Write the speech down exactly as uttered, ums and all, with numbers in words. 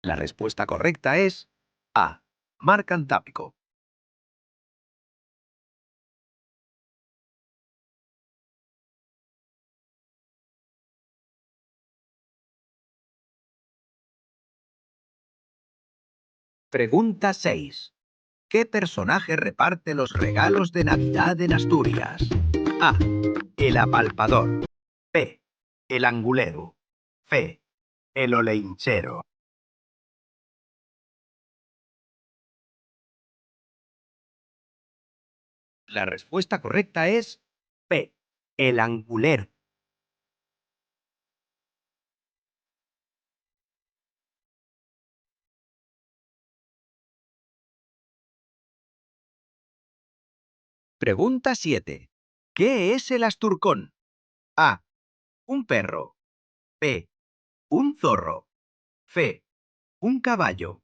La respuesta correcta es A, mar Cantábrico. Pregunta seis. ¿Qué personaje reparte los regalos de Navidad en Asturias? A, el apalpador. B, el anguleru. C, el oleichero. La respuesta correcta es B, el anguleru. Pregunta siete. ¿Qué es el asturcón? A, un perro. B, un zorro. C, un caballo.